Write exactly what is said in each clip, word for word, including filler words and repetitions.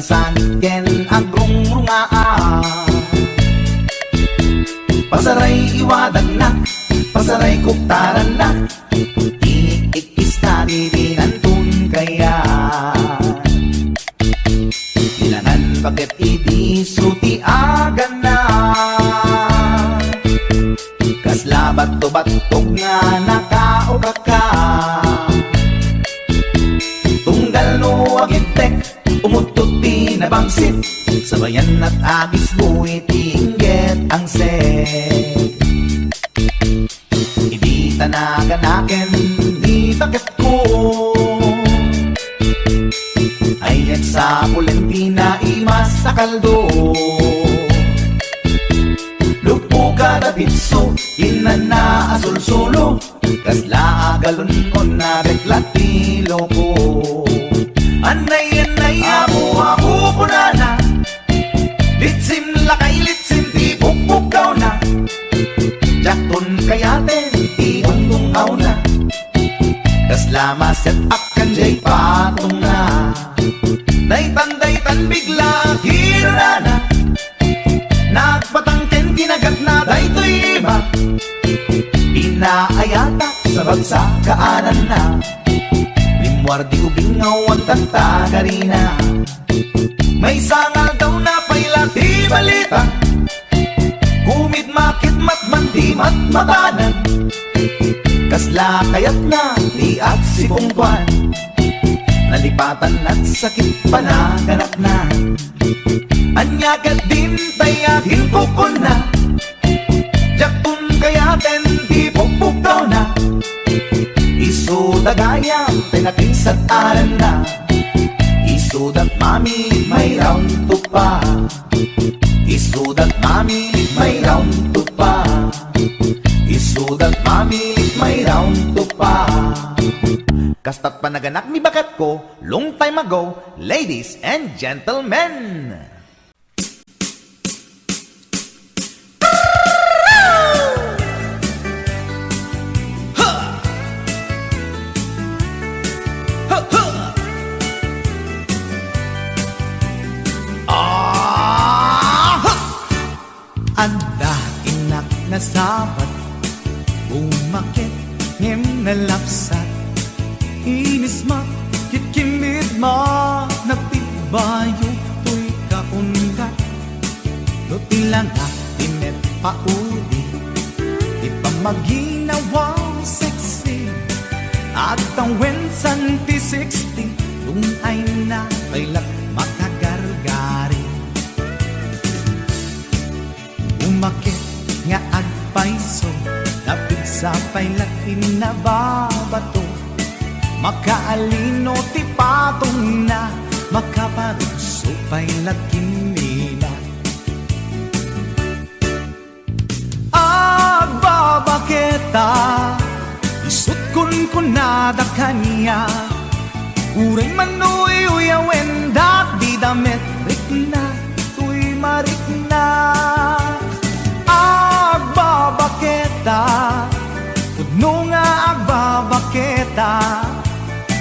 Sanit ken agrungrungaak. Pasaray iwadagnak, pasaray kuktarannak. Iik-ikkis na dirinan tun kayat. Bilangan baket idi su ti agana. Kasla batto-battog nga nakaukaka. Tunggal no agibtek, umuttot ti nabangsit. Sabayan at agisbo iti inggit angset. Idi ta naganaken ni baketko, ay agsapulen ti naimas a kaldo. Luppo kada pitso, innanna a sulsulo, kasla a galon-on na bekla ti loko. Annay, annay, apo, apo, kunana. Litsim lakay, litsim ti pukpukkawna. Diakton kayaten ti ungtungawna. Kasla maset-ak ken jay patongna. Daytan, daytan bigla kirunana. Nagpatang ken kinagatna daytoy ima. Pinaayatak sa bagsa kaananna. Rimmuar di ubing nga awan tagtagarina. Maysa nga aldaw napay la ti balita. Kumidmakidmat man ti matmatanan. Kasla kayatna ti agsipungtoan. Nalipatan at sakit panaganakna. Ania ket dintay a ginkukunna. Diakton kayaten ti pukpukkawna. Isuda gayam ti nakinsat-aranna. Isuda mami may round to pa. Isuda mami may round to pa. Isuda mami may round to pa. Kastat panaganak ni baketko, long time ago, ladies and gentlemen. Adda innak nasabat, bumaket ngem nalapsat. Inismak, kitkimmitmak, nagtibbayo toy kaundat. No ti langak ti met paudi, ti pammaginawa sexy, agtawen santi sixty, dun ay na pay la makagargari. Umaket nga agpayso, napigsa pay la ti nababato. Makaalino ti patongna, makaparugso pay la kimmina. Agbabaketa, isut' kunkunada kaniak. Uray man uyuyawen da ti damet, rikna toy marikna. Agbabaketa, pudno nga agbabaketa,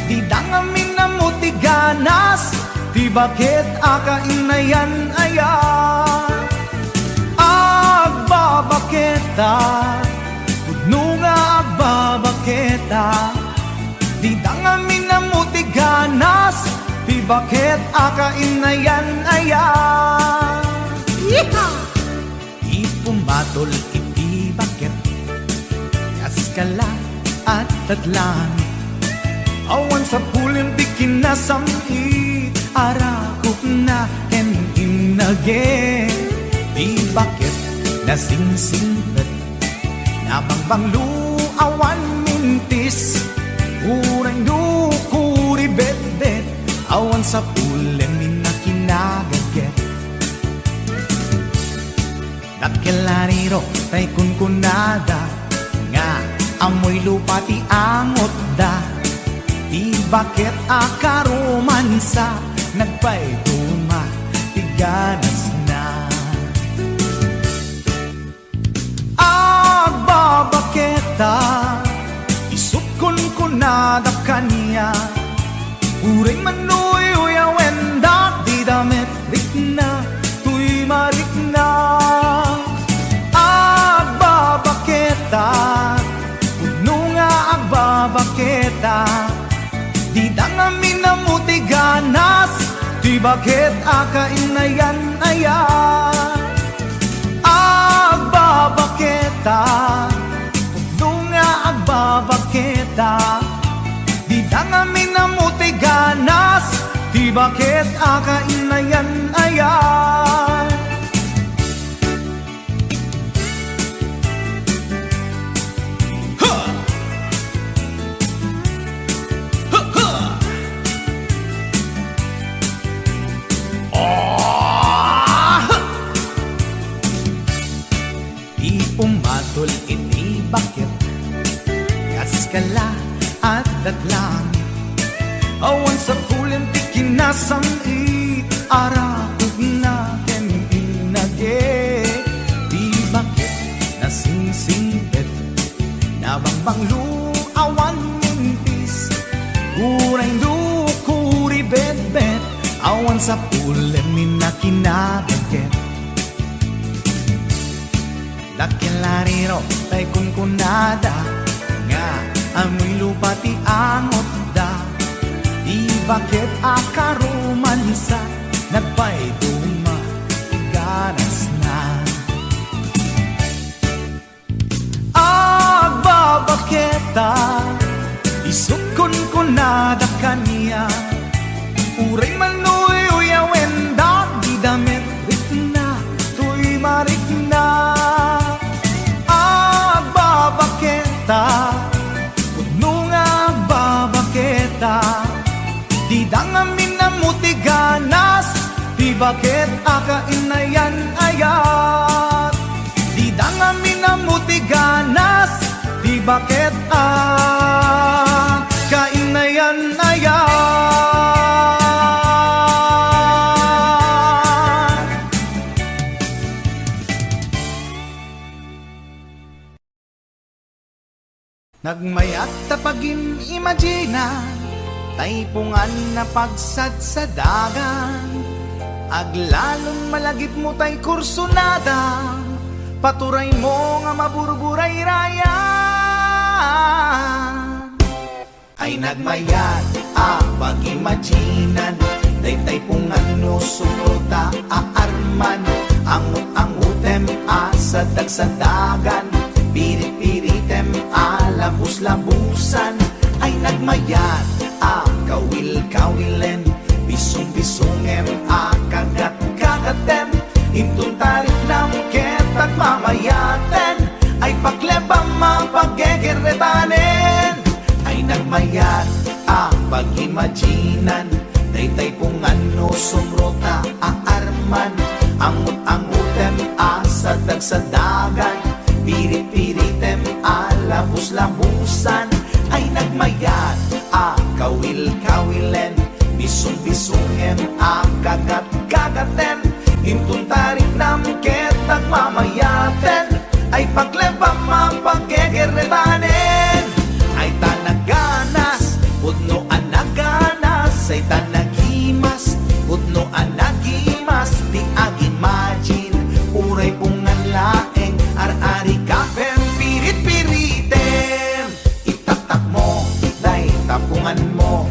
dida ngamin ammo ti ganas, ti baket a kainayan aya. Agbabaketa, pudno nga agbabaketa, dida ngamin ammo ti ganas, ti baket a kainayan aya. Yeehaw! Ti pumatol iti baket, kas kala a tadlangit. Awan sapulem ti kinasam-it, arakupna ken innage. Ti baket nasingsingpet, nabangbanglo awan mintis. Uray no kuribetbet, awan sapulem inna kinagaget. Dakkel a rirok tay kunkunada, nga ammoy lupa ti angotda. Ti baket a karomansa, nagpayduma ti ganasna. Agbabaketa, isut' kunkunada kaniak. Uray man uyuyawen da ti damet, Baket a kainayan-ayan, agbabaketa, pudno nga agbabaketa, dida ngamin ammo ti ganas, ti baket a kainayan-ayan. Ha! Ha, ha! Ah! Ti pumatul iti baket, kas kala adda langit. Awan sapulem ti kinasam-it, arakupna ken innaget. Ti baket nasingsingpet, nabangbanglo, awan mintis. Uray no kuribetbet, awan sapulem ni nakinadagket. Dakkel a riro tay kunkunada nga amoy lupa ti angotda. Ti baket a karomansa, nagpaiduma ti ganasna. Agbabaketa, isut' kunkunada kaniak. Uray man uyuyawen dagiti damit, rikna toy marikna. Agbabaketa, pudno nga agbabaketa, dida ngamin ammo ti ganas, ti baket a kainayan-ayan. Dida ngamin ammo ti ganas, ti baket a kainayan-ayan. Nagmayat ta pagim-imagina, taipungan a pagsadsadagan. Aglalon malagipmo tay kursunada, paturaymo nga maburburayrayan. Ay nagmayat a pag-imaginan, daytay pungan no sumrota a arman, angut-angutem a sadag-sadagan, pirit-piritem a labus-labusan, ay nagmayat a kawil-kawilen, bisung-bisungem a kagat-kagatem, inton tariknam ket agmamayaten, ay paklebam a paggegerretanen. Ay nagmayat a pag-imaginan, daytay pungan no sumrota a arman, angut-angutem a sadag-sadagan, pirit-piritem a labus-labusan, ay nagmayat a kawil-kawilen, bisung-bisungem a kagat-kagatem, inton tariknam ket agmamayaten, ay paklebam a paggegerretanen. Ay ta naganas, pudno a naganas, ay ta nagimas, pudno a nagimas, ti ag-imagine, uray pungan laeng, ar-arigapem, pirit-piritem. Itaktakmo, dayta punganmo.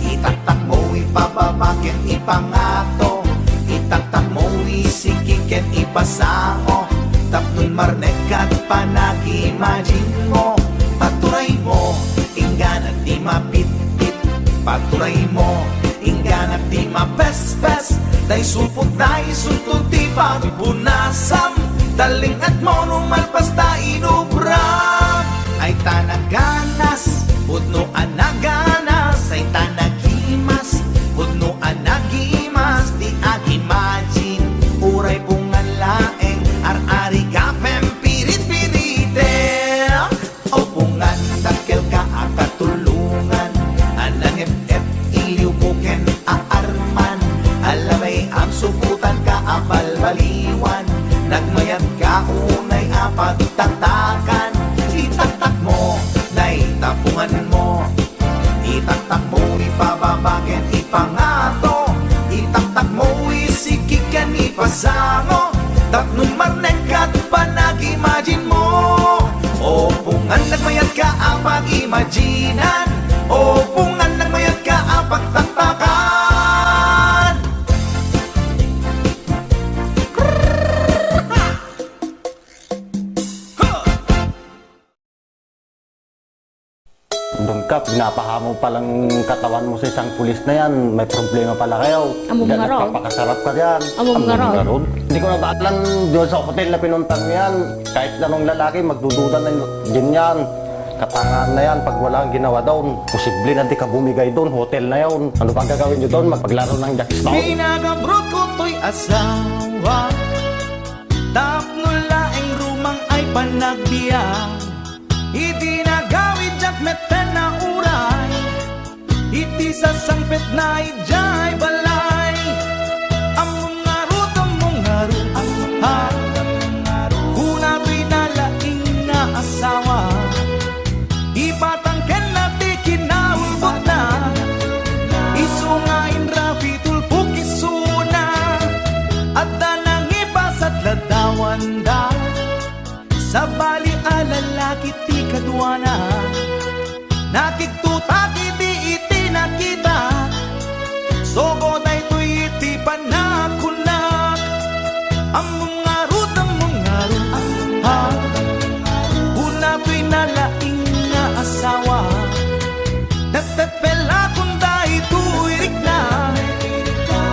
Itaktakmo, ipababa ken ipangato. Itaktakmo, isiki ken ipasango. Tapno marnek ket panag-imaginmo. Paturaymo, inggana ti mapitpit. Paturaymo, inggana ti mapespes. Tay supot, tay suntod ti pagpunasam. Talling-atmo no malpas ta inubram. Ay ta naganas, pudno a naganas. Ay ta nagimas, pudno a nagimas. Ti ag-imagine, uray pungan laeng, ar-arigapem, pirit-piritem. O pungan, dakkelka a katulongan, a nangep-ep, iliwko ken aarman, a labay a supotanka a balbaliwan, nagmayatka unay a pagtaktakan. Itaktakmo, dayta punganmo. Itaktakmo, ipababa ken ipangato. Itaktakmo, isiki ken ipasango. Tapno marnek ket panag-imaginmo. O pungan, nagmayatka a pag-imaginan. O pungan, nagmayatka a pagtaktakan. Pinapahamon pala ang katawan mo sa isang pulis na yan, may problema pala kayo. Ammom ngarud. Nagpapakasarap ka diyan. Ammom ngarud. Hindi ko na baalan doon sa hotel na pinuntahan mo yan. Kahit anong lalaki, magdududa na din yan. Katangahan na yan pag wala kang ginawa doon. Posible na di ka bumigay doon, hotel na yun. Ano pa gagawin nyo doon? Magpaglaro ng jackstone? Pinagabrot ko toy asawa. Tapno laeng rumang ay panagbiag. Idi nagawid diak metten a uray, iti sasangpetna idiay balay. Ammom ngarud, ammom ngarud, ha? Kuna toy nalaing nga asawa. Ipatangkenna ti kinaulbodna. Isu nga inrapi tulpok isuna. Adda nangipasat ladawanda. Sabali a lalaki ti kaduana. Nakigtutak idi iti nakita. Sogo daytoy iti panagkunak. Ammom ngarud, ammom ngarud, ha? Kuna toy nalaing nga asawa. Tettetpelakon daytoy rikna.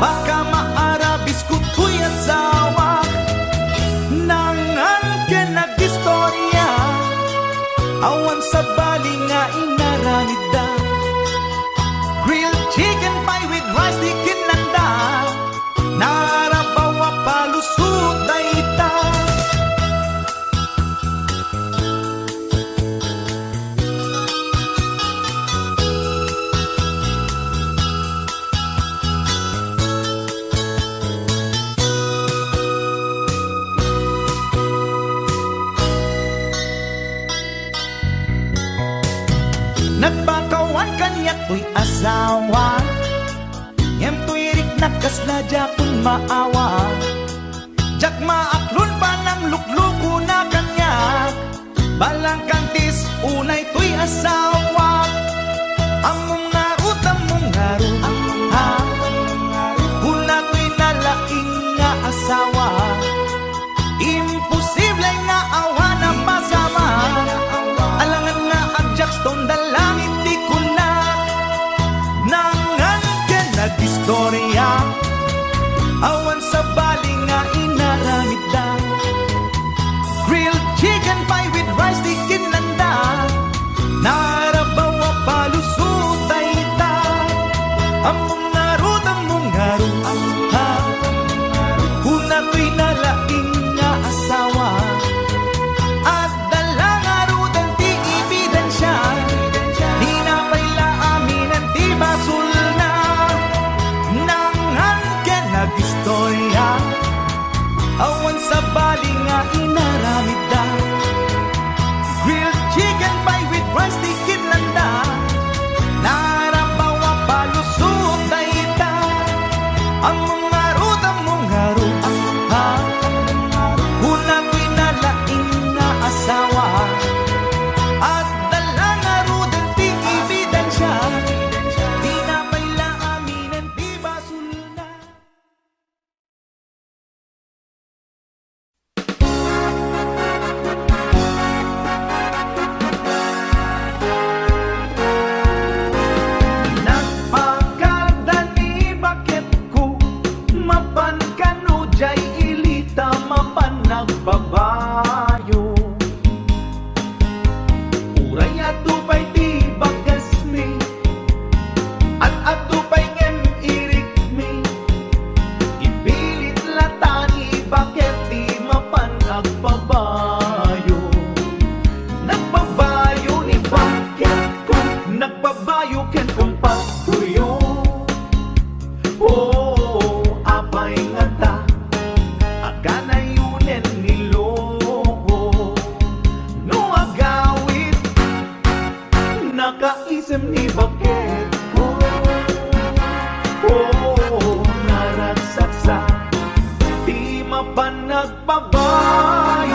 Baka maarabisko toy asawa. Nangan ken nagistorya. Awan sabali nga inaramidda. Grilled chicken pie with rice ti kinanda. Narabaw a palusot dayta. Nagpakawan kaniak toy asawa, ngem toy riknak kasla diakon maawa. Diak maaklon panangluklukona kaniak. Balangkantis unay toy asawa. Ammom ngarud, ammom ngarud, ha? Kuna toy nalaing nga asawa. Imposible nga awan a masama. Alangan nga agjackstone da langit ti kuna. Nangan ken nagistorya. Awan sabali nga inaramidda. Grilled chicken pie with rice ti kinanda. Narabaw a palusot dayta. Ammom ngarud, ammom ngarud, ha? Kuna toy nalaing nga asawa. Adda la ngaruden ti ebidensia. Dina pay la aminen ti basolna. Nangan ken nagistorya. Awan sabali nga inaramidda. Grilled chicken pie with rice ti kinlanda. Narabaw a palusot dayta. Ammom ngarud, ammom ngarud, ha? Kuna toy nalaing nga asawa. Adda la ngaruden ti ebidensia. Dina pay la aminen ti basolna. Nagpakada ni baketko, mapan kano jay ilita, mapan nagbabayo. Uray adu pay ti bagasmi, ad-adu pay ngem irikmi, ipilit lata ni baket ti mapan agbabayo. Nagbabayo ni baketko, nagbabayo ken kumpatkoyo. Oh, apay ngata a kanayonen ni loko? No agawid, nakaisem ni baketko. Oh, naragsak sa ti mapan nagbabayo.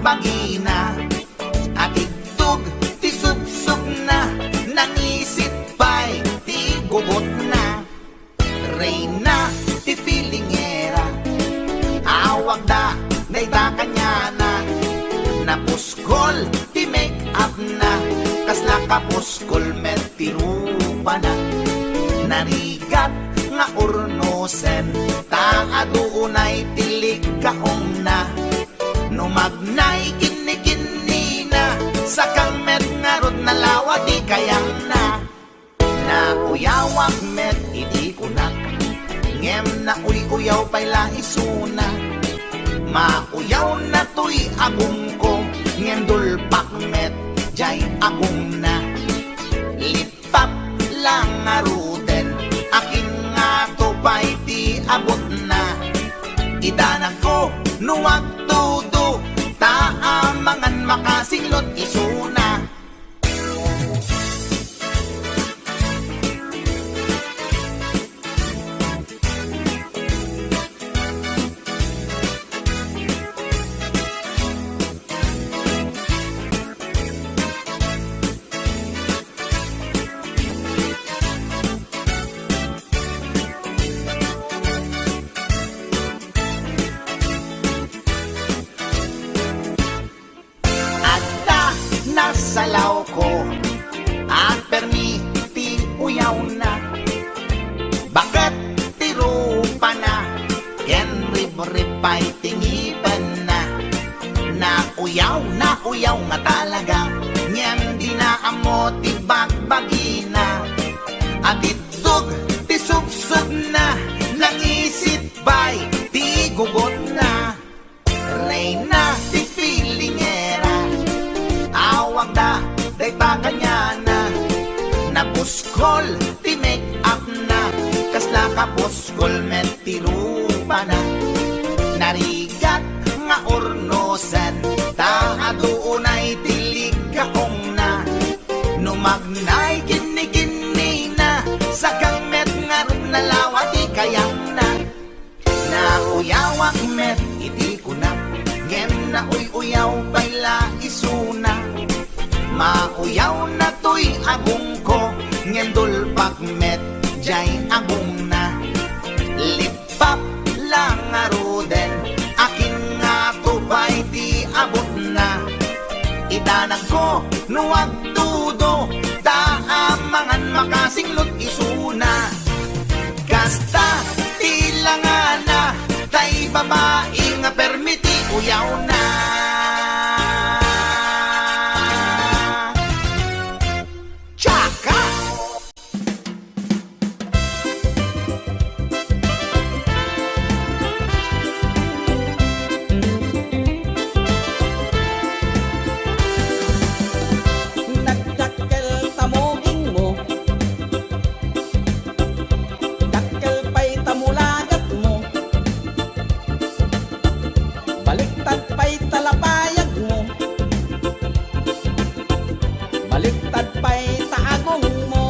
bagina. Atiddog ti subsobna, nangisit pay ti gugotna. Reyna ti filingera, awagda dayta kaniana. Napuskol ti make-upna, kasla kapuskol met ti rupana. Narigat nga urnosen, ta adu unay ti likkaongna. No magnay kinnikinnina, sakang met ngarud nalawa ti kayangna. Nauyawak met idi kunak, ngem nauy-uyaw pay la isuna. Mauyawna toy agongko, ngem dulpak met jay agongna. Lippap la ngaruden, akin ngato pay ti abutna. Idanagko no agtudo, ta amangan makasinglot isuna. Adda nasalawko, agpermi ti uyawna. Baket ti rupana, ken ribrib pay ti ngipenna. Nauyaw, nauyaw nga talaga, ngem dina ammo ti bagbagina. Atiddog ti subsobna, nangisit pay ti gugotna. Reyna ti filingera, awagda dayta kaniana. Napuskol ti make-upna, kasla kapuskol met ti rupana. Narigat nga urnosen, ta adu unay ti likkaongna. No magnay kinnikinnina, sakang met ngarud nalawa ti kayangna. Nauyawak met iti kunak, ngem nauy-uyaw pay la isuna. Mauyawna toy agongko, ngem dulpak met jay agongna. Lippap la ngaruden, akin ngato pay ti abutna. Idanagko no agtudo, ta amangan makasinglot isuna. Kasta ti langana, tay babai nga permi ti uyawna. Tsaka! Nagdakkel ta mugingmo, dakkel pay ta mulagatmo, baliktad pay ta lapayagmo. Baliktad pay ta agongmo.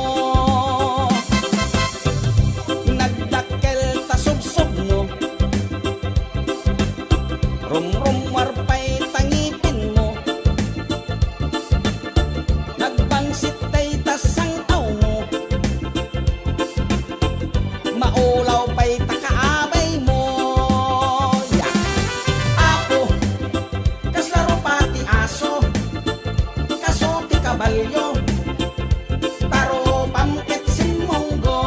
Nagdakkel ta subsobmo. Rumrummuar pay ta ngipinmo. Nagbangsit dayta sangkawmo. Maulaw pay ta kaabaymo. Ya. Apo, kasla rupa ti aso, kaso ti kabalio, ta rupam ket simmunggo.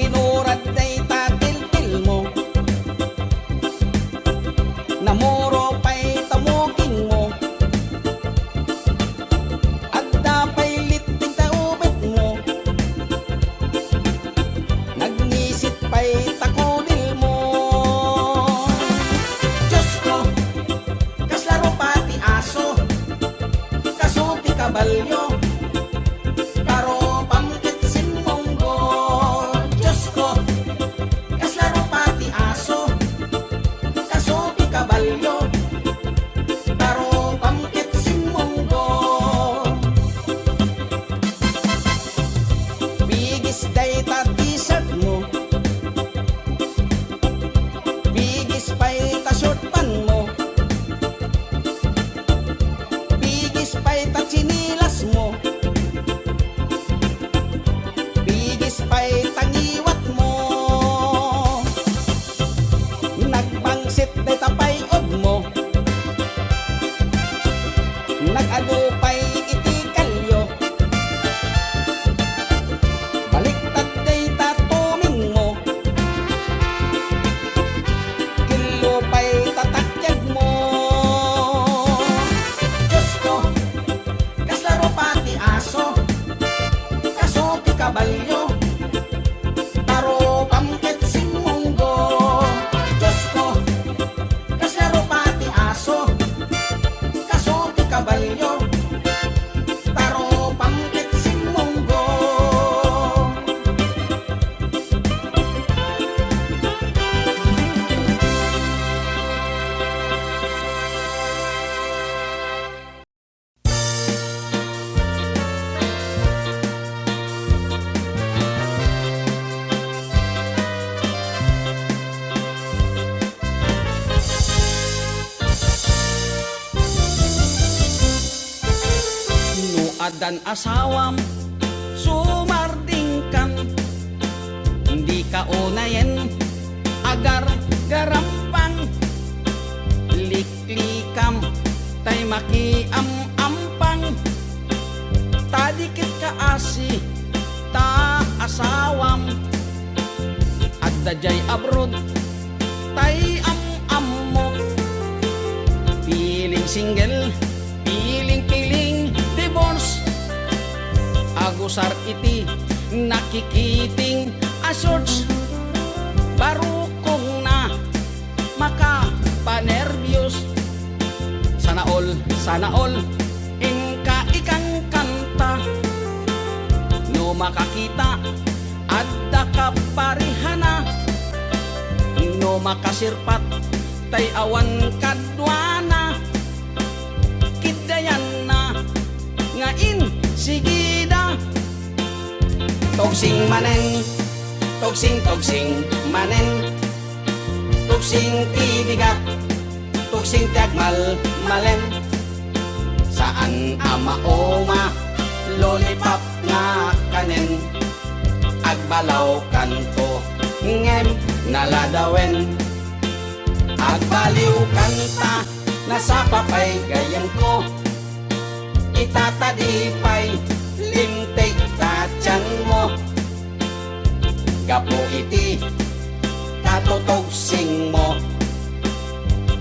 Kinurad dayta tiltilmo. Addan asawam, sumardingkan, dika unayen, agargarampang, liklikam, tay makiam-ampang, ta di ket kaasi, ta asawam, adda jay abroad, tay am-ammo, piling single, piling-piling divorce. Agusar iti nakikiting a shorts. Barukongna makapanerbios. Sana all, sana all, inka ikankanta. No makakita, adda kaparihana. No makasirpat, tay awan kaduana. Kiddayanna nga insigida. Tugsing manen, tugsing, tugsing manen. Tugsing ti bigat, tugsing ti agmalmalem. Saan a mauma, lollipop nga kanen. Agbalawkanto, ngem naladawen. Agbaliwkanta, nasapa pay gayyemko. Ita ta di pay limtek ta tianmo. Gapu iti katutugsingmo,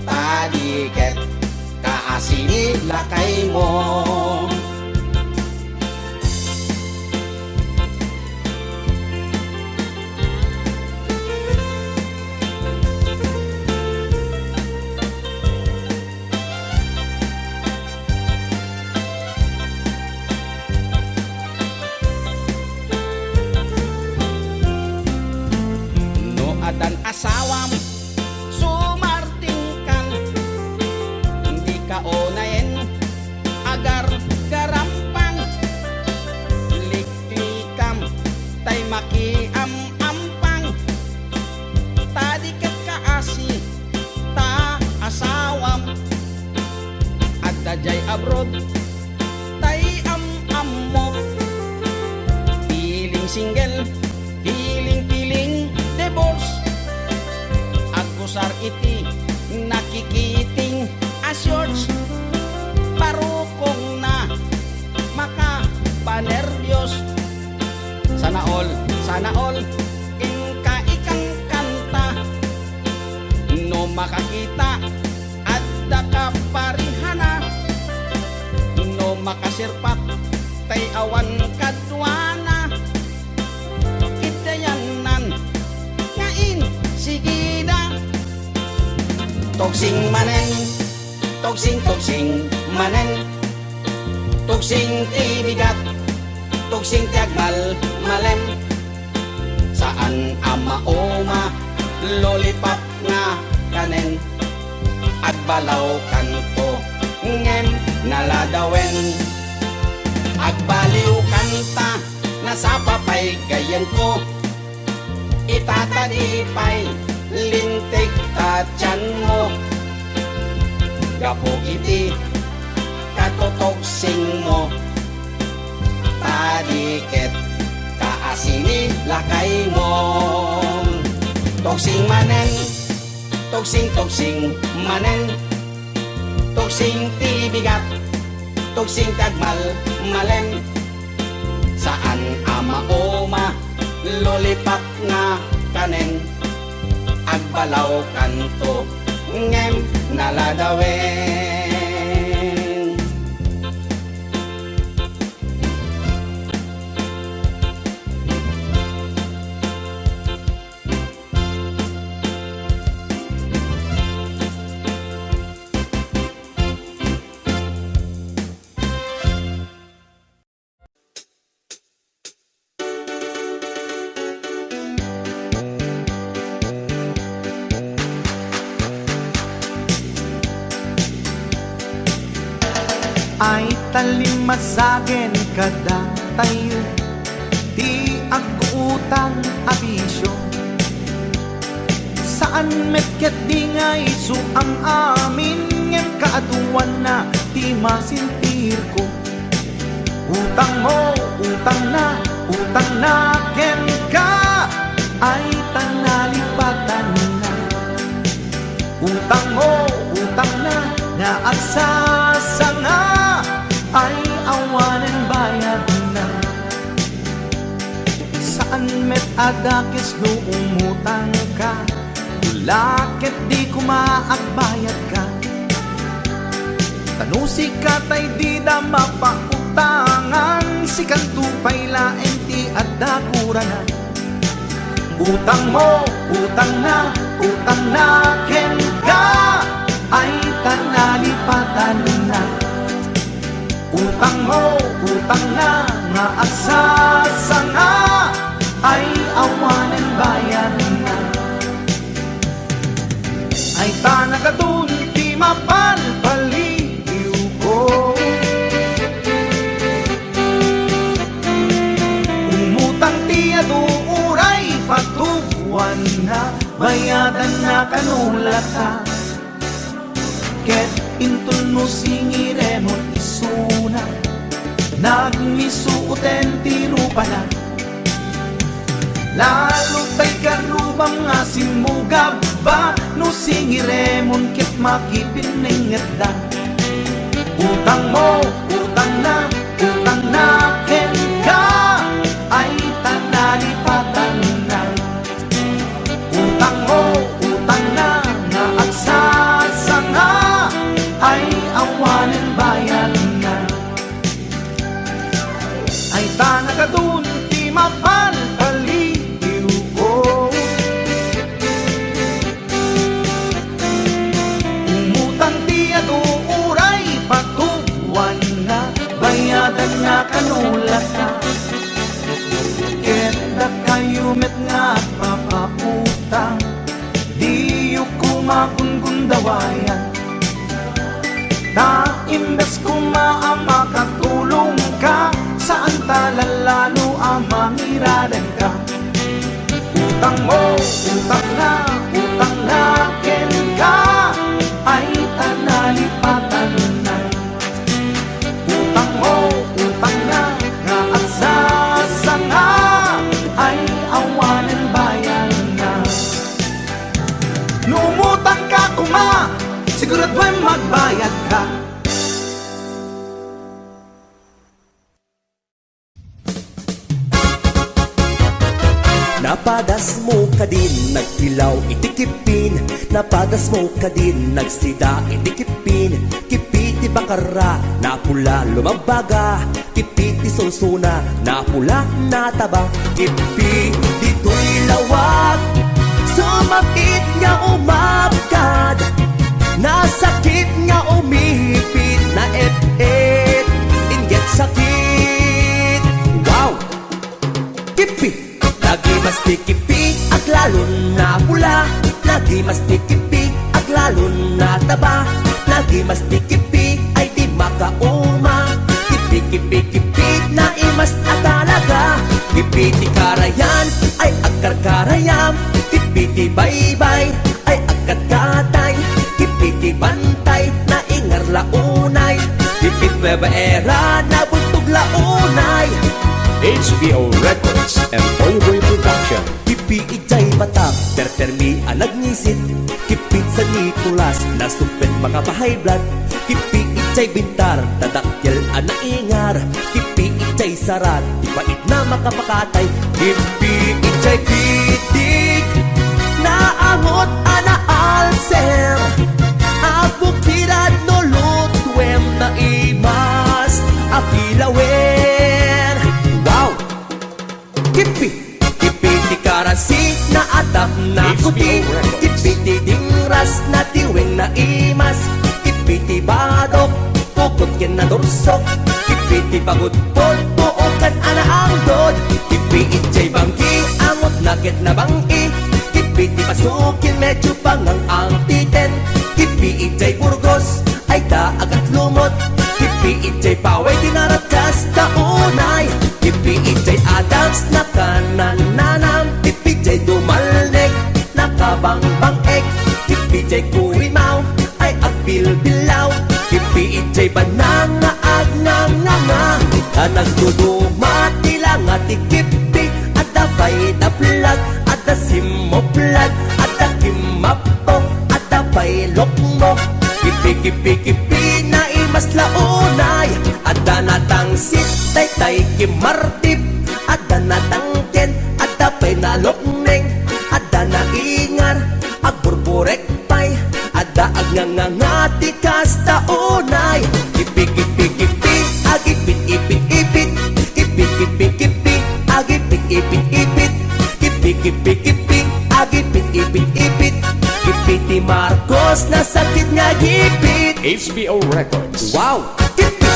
ta di ket kaasi ni lakaymo. No addan asawam, sumardingkan, dika unayen, agargarampang, liklikam, tay makiam-ampang, ta di ket kaasi, ta asawam, adda jay abroad, tay am-ammo, piling single, piling-piling divorce. Agkusar iti nakikiting a shorts. Barukongna makapanerbios. Sana all, sana all, inka ikankanta. No makakita, adda kaparihana. No makasirpat, tay awan kaduana. Kiddayannan nga insigida. Tugsing manen, tugsing, tugsing manen. Tugsing ti bigat, tugsing ti agmalmalem. Saan a mauma, lollipop nga kanen. Agbalawkanto, ngem naladawen. Agbaliwkanta, nasapa pay gayyemko. Ita ta di pay limtek ta tianmo. Gapu iti katutugsingmo, ta di ket kaasi ni lakaymo. Tugsing manen, tugsing, tugsing manen. Tugsing ti bigat, tugsing ti agmalmalem. Saan a mauma, lollipop nga kanen. Agbalawkanto, ngem naladawen. Ay, tallimasagen kadatayo ti aggutan a bisio. Saan met ket di nga isu am-amin, ngem kaaduanna ti masentirko. Utangmo, utangna, utangna kenka, ay ta nalipatanna. Utangmo, utangna nga agsasanga, ay awanen bayadna. Saan met a dakes no umutangka, no la ket di koma agbayadka. Ta no sika tay dida mapautangan, sikanto pay laeng ti adda kurana. Utangmo, utangna, utangna kenka, ay ta nalipatanna. Utangmo, utangna nga agsasanga, ay awanen bayadna. Ay ta nakadun ti mapalpaliwko. Umutang ti adu uray patubuanna, bayadanna kano latta. Ket inton no singiremon isuna, nagmisuoten ti rupana. Lalo tay karrubam nga simmugabba, no singiremon ket makipinnengetda. Utangmo, utangna, utangna kenka, ay ta nalipatanna. Utangmo, utangna nga agsasanga, ay awanen bayadna. Ay ta nakadun ti mapalpaliwko. Umutang ti adu uray patubuanna, bayadanna kano latta. Ket dakayo met nga agpapautang, diyo koma gundgundawayan. Ta imbes koma a makatulongka, saan ta lalalo a mangiradanka. Utangmo, utangna, utangna kenka, ay ta nalipatanna. Utangmo, utangna nga agsasanga, ay awanen bayadna. No umutangka koma, siguraduem magbayadka. Napadasmo kadin nagtilaw iti kippin, napadasmo kadin nagsida iti kippin, kippi ti bakarra, napula lumabbaga, kippi ti sursuna, napula nataba, kippi ditoy lawag, sumapit nga umabkad, nasakit nga umipit, naet-et, inggit sakit. Wow! Kippi! Nagimas ti kippi, aglalon napula. Nagimas ti kippi, aglalon nataba. Nagimas ti kippi, ay di makauma. Kippi, kippi, kippi, naimas a talaga. Kippi ti karayan, ay agkarkarayam. Kippi ti baybay, ay agkatkatay. Kippi ti bantay, naingar la unay. Kippi ti babaera, nabultog la unay. H B O Records and Boy Boy Production. Kippi idiay Batak, tertermi a nagngisit. Kippi San Nicolas, nasumpet makapahay blood. Kippi idiay Bintar, tadakkel a naingar. Kippi idiay Sarat, ti pait na makapakatay. Kippi idiay Bitig, naangot a naalser. Agbukirad no lutuem, naimas a kilawen. Wow! Kippi, kippi ti karasi, naatap, nakuti. Kippi ti dingras, natiweng, naimas. Kippi ti badok, pukot ken nadursok. Kippi ti pagudpod, buokan a naangdod. Kippi idiay Banggi, angot na ket nabang-i. Kippi ti pasukin, medyo pangang-angtiten. Kippi idiay Burgos, ay ta agatlumot. Kippi idiay Paway, ti naratkas ta unay. Kippi idiay Adams, nakanannanam. Kippi idiay Dumalneg, nakabangbang-ek. Kippi idiay Kurimaw, ay agbilbilaw. Kippi idiay Banang nga agnanganga. Nagduduma ti langa ti kippi, adda pay naplag, adda simmuplag, adda kimmappo, adda pay lukmo. Kippi, kippi, kippi, naimas la unay, adda natangsit, daytay kimmartip, adda natangken, adda pay nalukneng, adda naingar, agburburek pay, adda agngangnganga ti kasta unay. Kippi, kippi, kippi, agipit, ipit, ipit. Kippi, kippi, kippi, agipit, ipit, ipit. Kippi, kippi, kippi, agipit, ipit, ipit. Kippi ti Marcos, nasakit nga agipit. H B O Records. Wow! Kippi!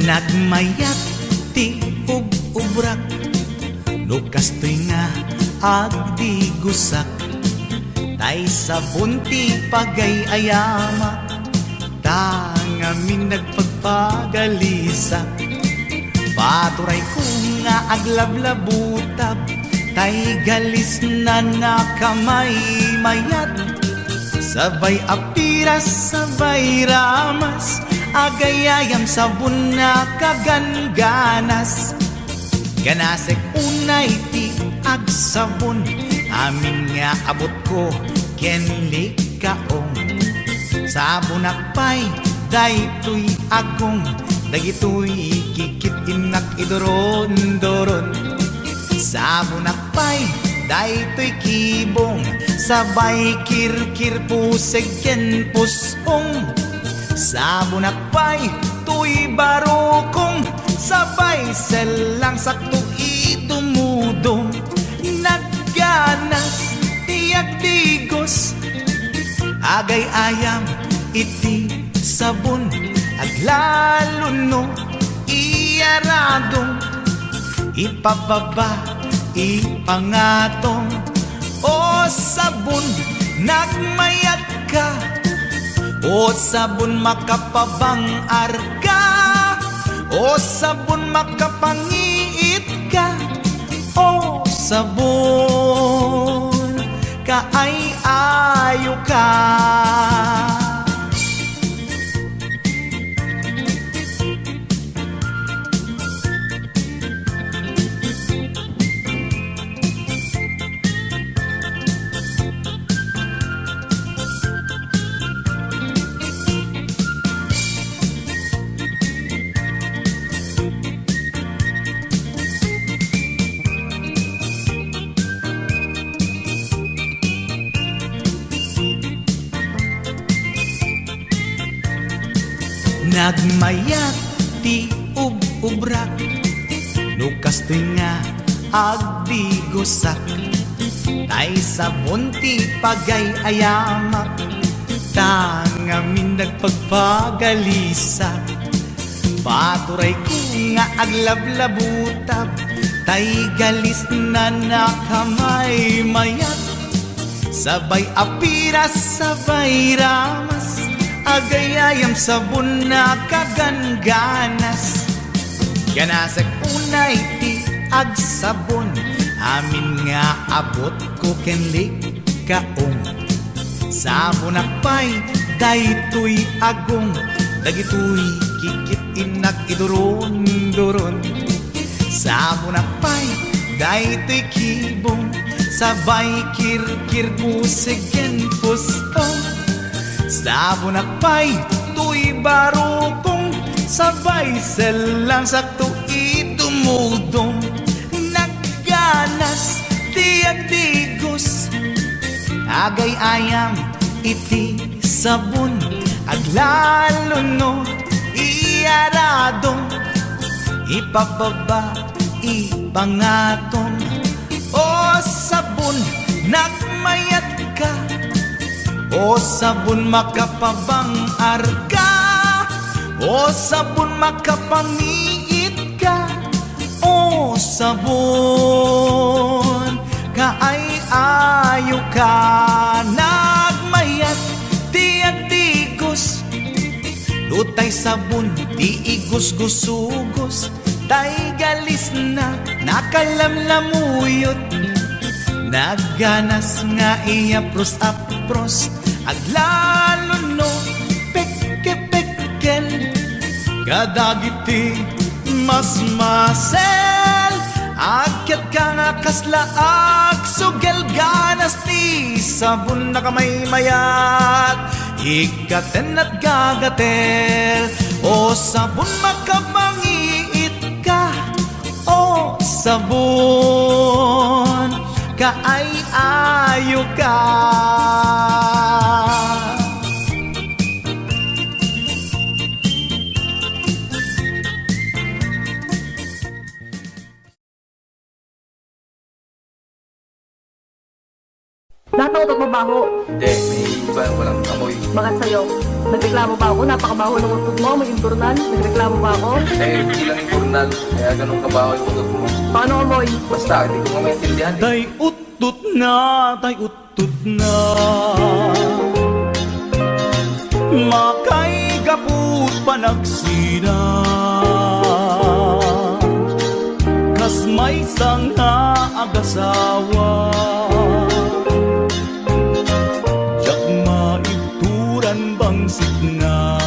Nagmayat ti ub-ubrak, no kastoy nga agdigosak, tay sabon ti pagay-ayamak. Ta ngamin nagpagpagalisak, paturayko nga aglablabutab, tay galisna nakamaymayat. Sabay a piras, sabay ramas, agayayam sabon nakagangganas. Ganasek unay ti agsabon, amin nga abutko ken likaong. Sabonak pay daytoy agong, dagitoy kikit-innak iduron-duron. Sabonak pay daytoy kibong, sabay kirkir puseg ken pusong. Sabonak pay toy barukong, sabay sellang sakto idumudong. Nagganas ti agdigos, agay-ayam iti sabon, aglalo no iyaradong, ipababa, ipangatong. O sabon, nagmayatka. O sabon, makapabang-arka. O sabon, makapangiitka. O sabon, kaay-ayoka. Nagmayat ti ub-ubrak, no kastoy nga agdigosak, tay sabon ti pagay-ayamak, ta ngamin nagpagpagalisak. Paturayko nga aglablabutab, tay galisna nakamaymayat. Sabay a piras, sabay ramas, agayayam sabon nakagangganas. Ganasek unay ti agsabon, amin nga abutko ken likaong. Sabonak pay daytoy agong, dagitoy kikit-innak iduron-duron. Sabonak pay daytoy kibong, sabay kirkir puseg ken pusong. Sabonak pay toy barukong, sabay sellang sakto idumudong. Nagganas ti agdigos, agay-ayam iti sabon, aglalo no iyaradong, ipababa, ipangatong. O sabon, nagmayatka. O sabon, makapabang-arka. O sabon, makapangiitka. O sabon, kaay-ayoka. Nagmayat ti agdigos, no tay sabon ti igusgusugos, tay galisna nakalamlamuyot. Nagganas nga iapros-apros, aglaluno, pekke-pekkel. Kadagiti masmasel, agkatka nga kasla agsugel, ganas ti sabon a kamaymayat, ikkaten a gagatel. O sabon, makapangiitka, o sabon, kaay-ayoka. Lahat ng utot mo baho. Hindi, may iba, walang amoy. Bakit sa'yo? Nagreklamo ba ako? Napakabaho ng utot mo, may impurnal. Nagreklamo ba ako? Eh, hindi lang impurnal. Kaya ganun kabaho yung utot mo. Paano amoy? Basta, hindi ko nga maintindihan eh. Tay uttot na, tay uttot na. Makaigapu't panagsina. Kas maysa nga agasawa. Diak maibturan bangsit na.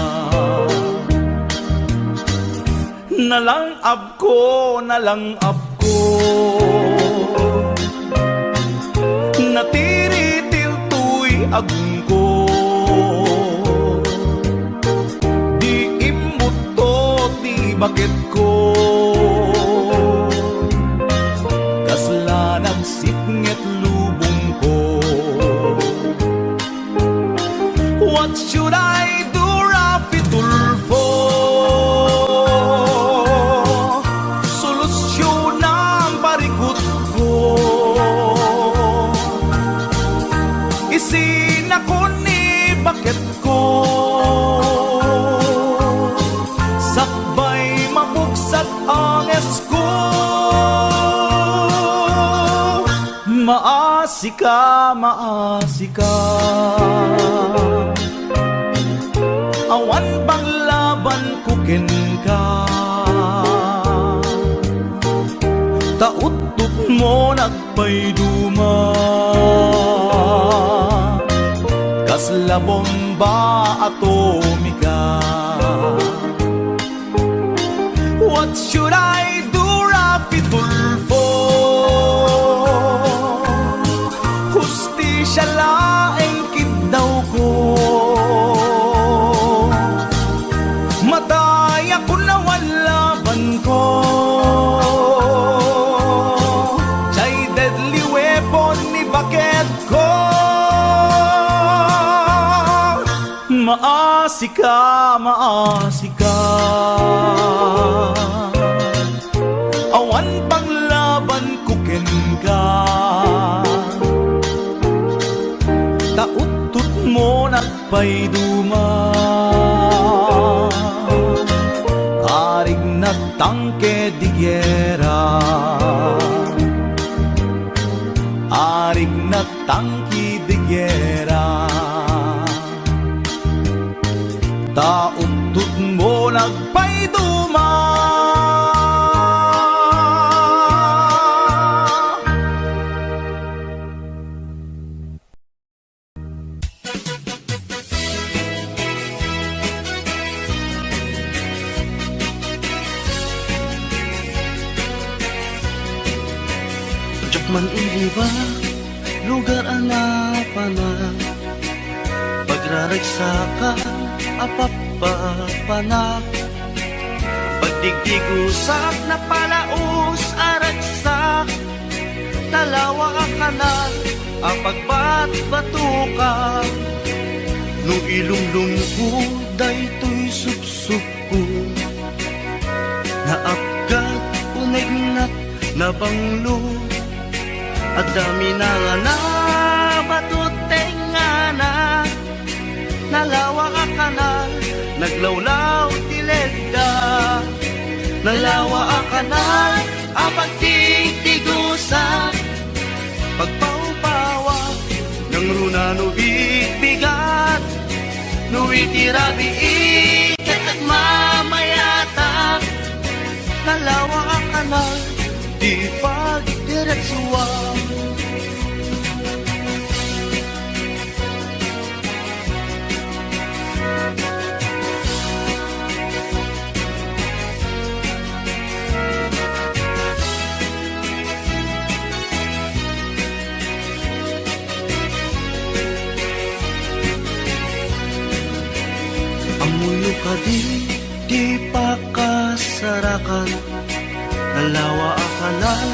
Nalang-abko, nalang-abko. Natiritil toy agungko. Di imbutto ti baketko. Kasla nagsipnget lubongko. What should I do, Rafi Tulfo? Solusyonam parikutko. Isinakon ni baketko. Sakbay mapugsat ang esko. Maasika, maasika. Awan panglabanko kenka. Ta uttot mo nagpaiduma. Kasla bomba atomika. What should I do, Rafi Tulfo? Hustisya laeng kiddawko. Matayakon awan labanko. Jay deadly weapon ni baketko. Maasika, maasika. Awan panglabanko kenka. Ta uttot mo nagpaiduma. Arig na tangke di gera. Arig na tangke di gera. Ta uttot mo nagpaiduma. Diak man iliba, lugar a napanak. Pagraragsakan a pappapanak. Pagdigdigusak, napalaos a ragsak. Nalawa a kanal a pagbatbatukan. No ilumlumko daytoy supsupko, naapgad, unegnat, nabanglo. Adda minangana, batot tengngana. Nalawa a kanal, naglawlaw ti ledda. Nalawa a kanal a pagtigtigusak, pagpawpawa, nangruna no bigbigat. No iti rabii ket agmamayatak, nalawa a kanal ti pagdiretsuan. Ammoyo kadi ti pakasarakan, nalawa a kanal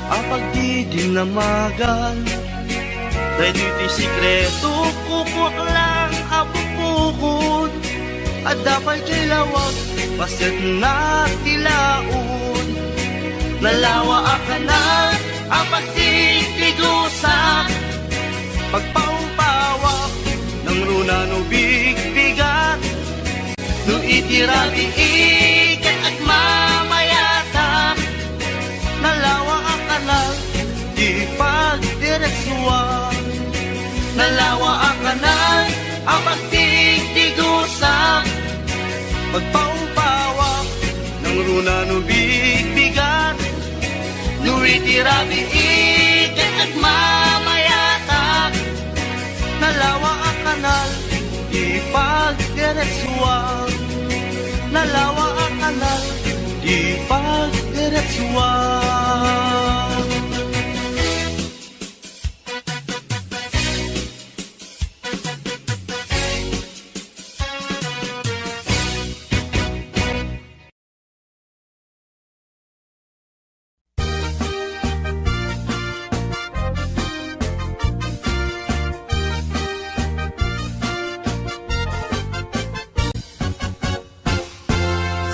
a pagdidinamagan. Daytoy ti sekreto, kukuak lang a bukbukod. Adda pay kay lawag, pasetna ti laod. Nalawa a kanal a pagtigtigusak, pagpaupawa, nangruna no bigbigat. No iti rabii ket agmamayatak, nalawa a kanal ti pagdiretsuan. Nalawa a kanal a pagtigtigusak, pagpaupawa, nangruna no bigbigat. No iti rabii ket agmamayatak, nalawa a kanal ti pagdiretsuan. Nalawa a kanal ti pagdiretsuan.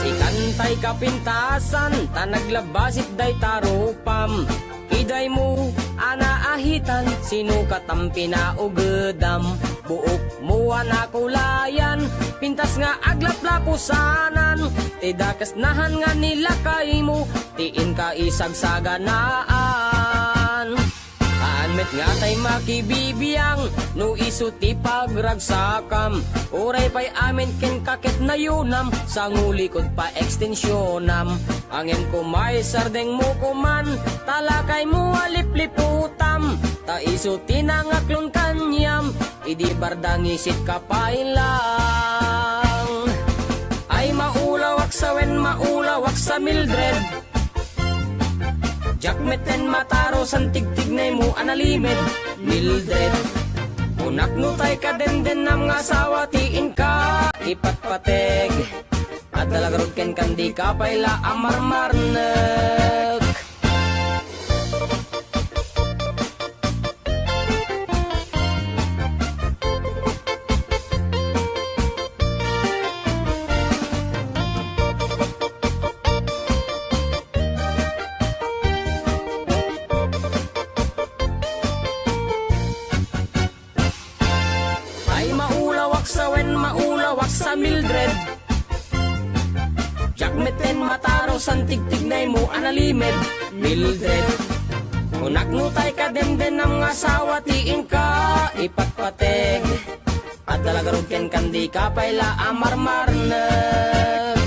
Sikan tay kapintasan, ta naglabasit dayta rupam. Idaymo a naahitan, sinukatam, pinaugedam. Buokmo a nakulayan, pintas nga aglaplapusanan. Ti dakes nahan nga nilakaymo, ti inka isagsaganaan. Haan met nga tay makibibiang, no isu ti pagragsakam. Uray pay amin ken kaket nayunam, sangulikod pa ekstensionam. Ngem koma isardengmo koman, ta lakaymo a lipliputam. Ta isu ti nangaklon kaniam, idi bardangisit ka pay lang. Ay maulawak sa wen maulawak sa Mildred. Diak metten mataro san tigtignaymo a nalimed, Mildred. Kunak no tay kadendennam nga asawa ti inka ipatpateg. Adda la garud kenka, dika pay la a marmarnek. Ay maulawak sa wen maulawak sa Mildred. Diak metten mataro san tigtignaymo a nalimed, Mildred. Kunak no tay kadendennam nga asawa ti inka ipatpateg. Adda la garud kenka, dika pay la a marmarnek.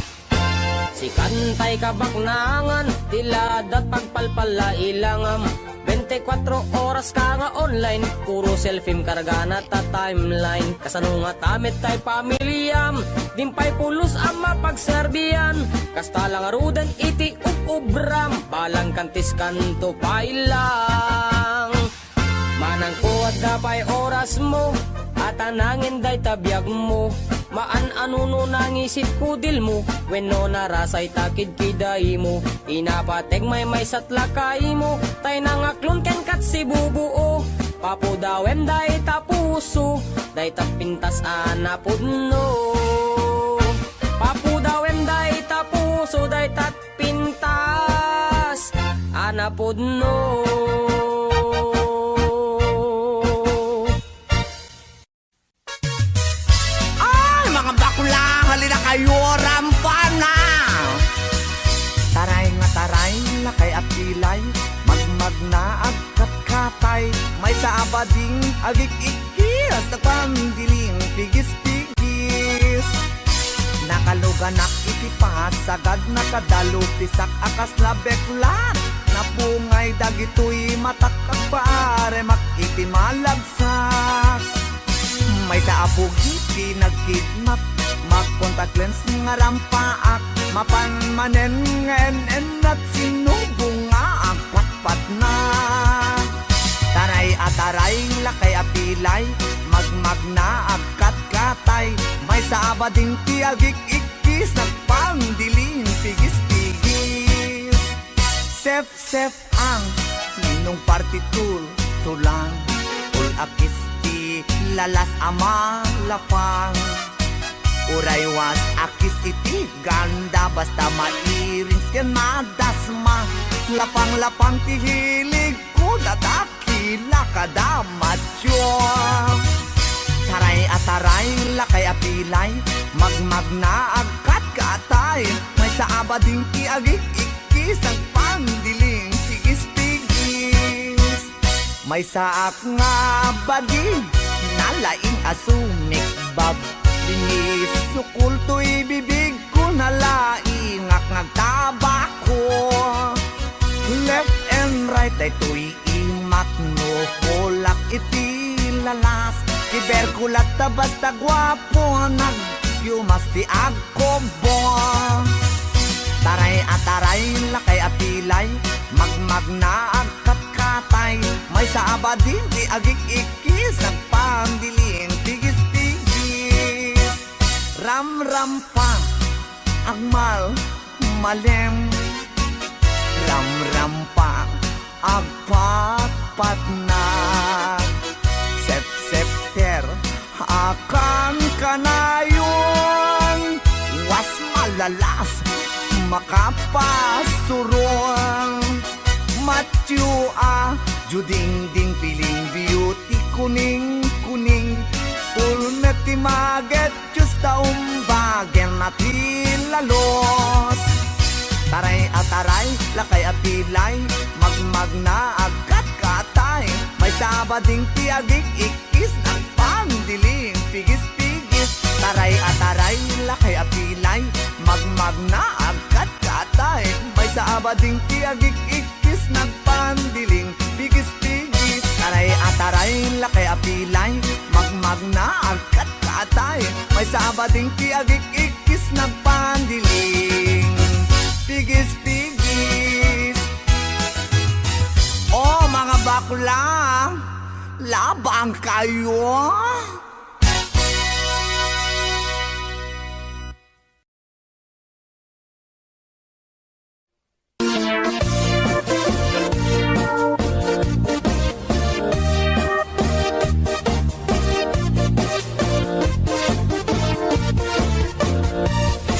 Sikan tay kabaknangan, ti ladat pagpalpalla ilangam. Bente kuatro oras ka nga online, puro selfiem kargana ta timeline. Kasano ngata met tay pamiliam, dimpay pulos a mapagserbian. Kasta la ngaruden iti ub-ubram, balang kantis kanto pay lang. Manangko, adda pay orasmo, a ta nangin dayta biagmo. Maan-ano no nangisit kudilmo, wenno narasay ta kidkidaymo. Inapateg maymaysat lakaymo, tay nangaklon kenkat sibubuo. Papudawem dayta puso, dayta pintas a napudno. Papudawem dayta puso, dayta pintas a napudno. Ay, mga bakla, halina kayo, rampana! Taray nga taray, lakay a pilay, magmagna, agkatkatay, maysa a bading, agik-ikkis, agpandiling, pigis-pigis. Nakaluganak iti pasagad, nakadalupisak a kasla beklat. Napungay dagitoy matak, agpaaremak iti malabsak. Maysa a bugi ti nagkidnap, mag-contact lens nga rampaak. Mapan manen nga en-ennat, sinubo nga agpatpatna. Taray a taray, lakay a pilay, magmagna, agkatkat, Tay, maysa a bading ti agik-ikkis, nagpandiling pigis-pigis. Sef-sef ang ninong parti tultulang, ul-akis ti lalas a malapang. Uray was-akis iti ganda, basta mairins ken madasma. Lapang-lapang ti hilig ko, dadak kila kada matyo. Taray a taray, lakay a pilay, magmagna agkatkatay, maysa a bading ti agik-ikkis, agpandiling pigis-pigis. Maysaak nga bading, nalaing a sumikbab, linis sukul toy bibig ko, nalaingak nga agtabako. Left and right daytoy imak, no hulak iti lalas. Ti berkulat ta basta guapo, nagyumas ti agkubo. Taray a taray, lakay a pilay, magmagna agkatkatay. Maysa a bading ti agik-ikkis, agpandiling pigis-pigis. Ramrampa, agmalmalem. Ramrampa, agpatpatnag. Sepsepter, akankanayon. Was malalas, makapasurong. Matyo a judingding, piling beauty, kuning-kuning. Pulmet ti maget, Diyos ta umbagen a ti lalos. Taray a taray, lakay a pilay, magmagna agkatkatay. Maysa a bading ti agik-ikkis, nagpandiling pigis-pigis. Taray a taray, lakay a pilay, magmagna agkatkatay. Maysa a bading ti agik-ikkis, nagpandiling pigis-pigis. Taray a taray, lakay a pilay, magmagna agkatkatay. Maysa a bading ti agik-ikkis, nagpandiling pigis-pigis. Oh, mga bakla, labang kayo.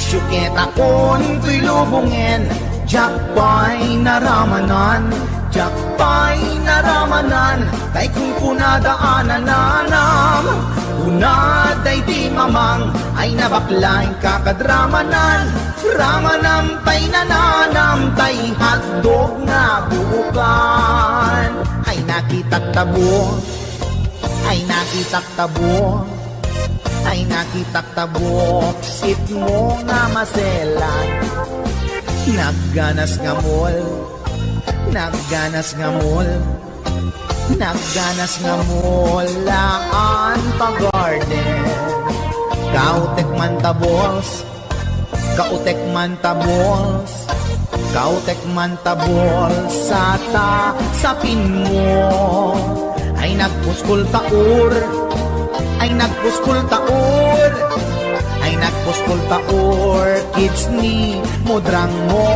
Siuketakon toy lubongen, diak pay naramanan, diak pay naramanan, tay kunkunada a nananam. Kuna daydi mamang, ay nabakla inka kad ramanan, ramanam tay nananam, tay hotdog nga buokan. Ay nakitak tabo, ay nakitak tabo, ay nakitak tabo, sitmo nga maselan. Nagganas nga mall, nagganas nga mall, nagganas nga mall, haan pa garden. Kautek man ta, boss, kautek man ta, boss, kautek man ta, boss, sa ta sapin mo. Ay nagpuskol ta, or, ay nagpuskol ta, or, ay nagpuskol ta, or, kids ni mudrang mo.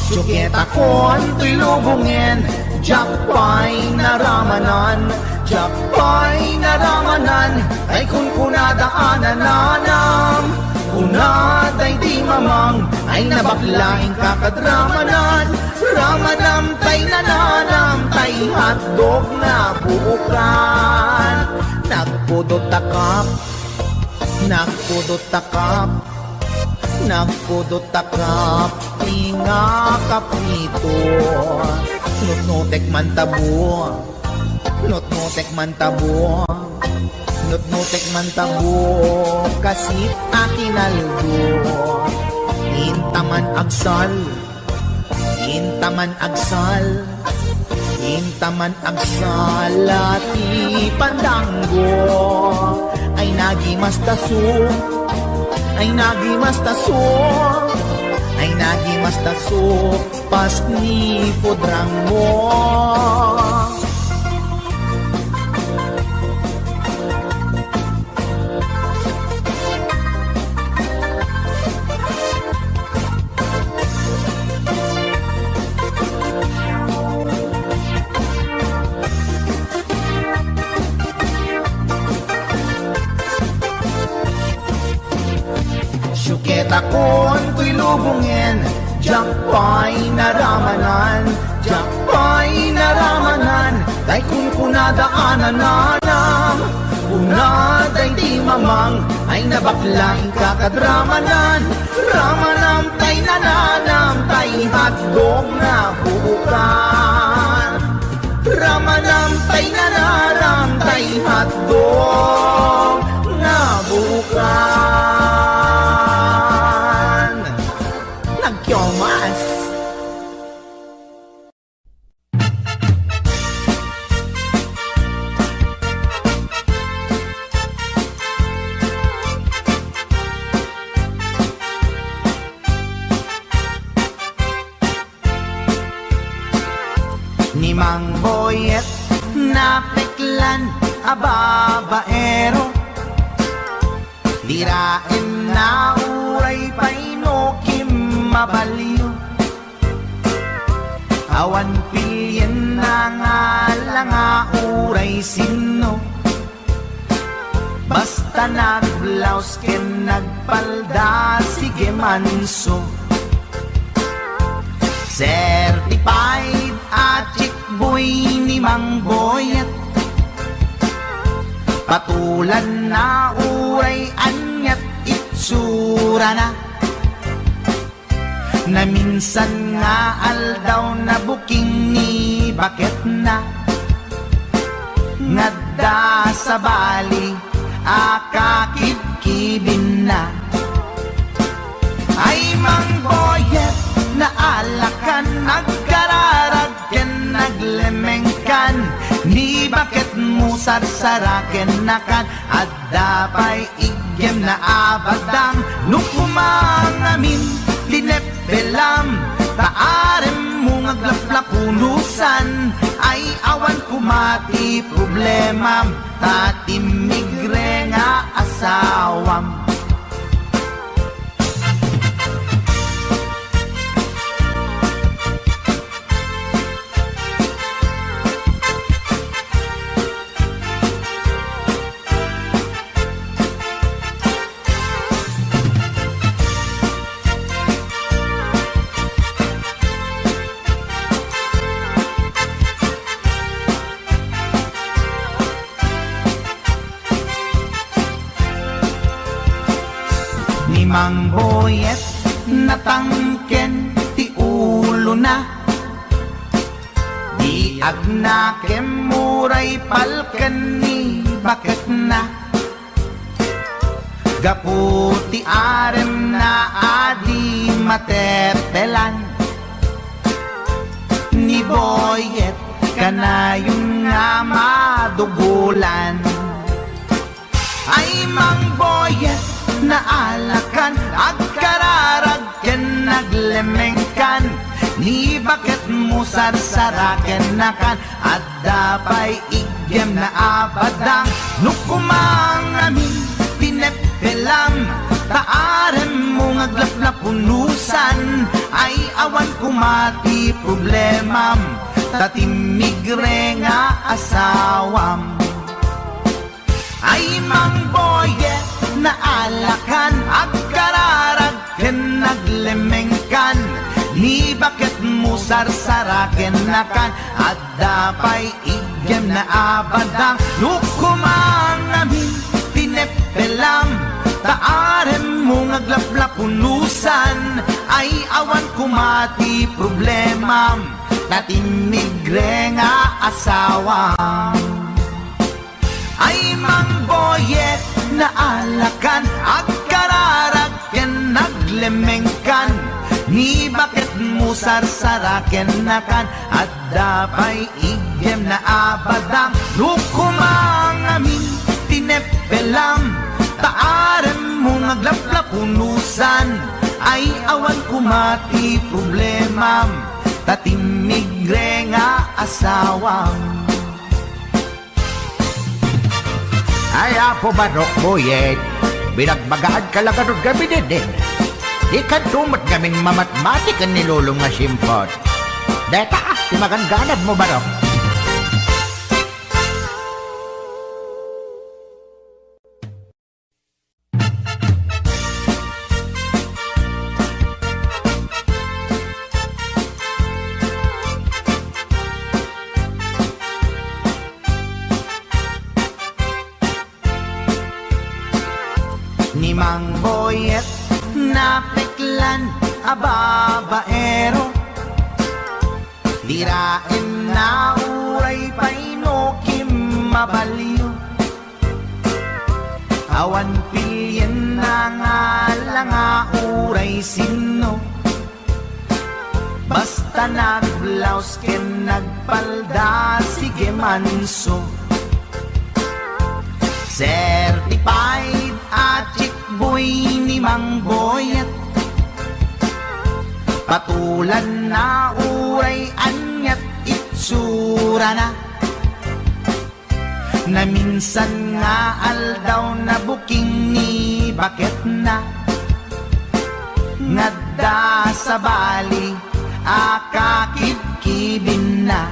Siuketakon toy lubongen, diak pay naramanan, diak pay naramanan, tay kunkunada a nananam. Kuna daydi mamang, ay nabakla inka kad ramanan, ramanam tay nananam, tay hotdog nga buokan. Nagpudot ta kap, nagpudot ta kap, nagpudot ta kap, ti nga kaprito. Nutnutek man tabo, nutnutek man tabo, nutnutek man tabo, kasit a kinaldo. Inta man agsal, inta man agsal, inta man agsal a ti pandanggo. Ay nagimas ta su, ay nagimas ta su, ay nagimas ta su, pas ni pudrang mo. Ket akontoy lubongen, diak pay naramanan, diak pay naramanan, tay kunkunada a nananam. Kuna daydi mamang, ay nabakla, inka kad ramanan, ramanam tay nananam, tay hatdog nga bukan. Ramanam tay nananam, tay hatdog nga bukan. Nagkiomas. Ni Mang Boyet, napeklan a babaero, diraenna uray pay no kimmabalio. Awan pilienna nga langa uray sinno. Basta nagblaus ken nagpalda, sige manso. Certified a chick boy ni Mang Boyet. Patulanna uray aniat itsurana. Naminsan nga aldaw, nabuking ni baketna. Ngadda sabali a kakibkibinna. Ay, Mang Boyet, naalakan, agkararag ken naglemengkan, ni baketmo sarsarakennakan. Adda pay iggemna a badang no koma ngamin ti neppelam, ta aremmo nga aglaplap unusan, ay awan koma ti problemam, ta timmigre nga asawam. Ni Mang Boyet, natangken ti ulona. Di agnakem uray palken ni baketna. Gapu ti aremna a di matepelan, ni Boyet kanayon nga madugolan. Ay, Mang Boyet, naalakan, agkararag ken naglemengkan, ni baketmo sarsarakennakan. Adda pay iggemna a badang no koma ngamin ti neppelam, ta aremmo nga aglaplap unusan, ay awan koma ti problemam, ta timmigre nga asawam. Ay, Mang Boyet, naalakan, agkararag ken naglemengkan, ni baketmo sarsarakennakan. Adda pay iggemna a badang no koma ngamin ti neppelam, ta aremmo nga aglaplap unusan, ay awan koma ti problemam, ta timmigre nga asawam. Ay, Mang Boyet, naalakan, agkararag ken naglemengkan, ni baketmo sarsarakennakan. Adda pay iggemna a badang no koma ngamin ti neppelam, ta aremmo nga aglaplap unusan, ay awan koma ti problemam, ta timmigre nga asawam. Ay, Apo Barok, Boyet, binagbagaanka la ngarud ngamin, didin. Dikanto met ngamin mamatmati ken ni Lolom nga simpot. Deta, ti maganganabmo, Barok. Boyet, napeklan a babaero. Diraenna uray pay no kimmabalio. Awan pilienna nga langa uray sinno. Basta nagblaus ken nagpalda, sige manso. Certified a chick boy ni Mang Boyet. Patulanna uray aniat itsurana. Naminsan nga aldaw, nabuking ni baketna. Ngadda sabali a kakibkibinna.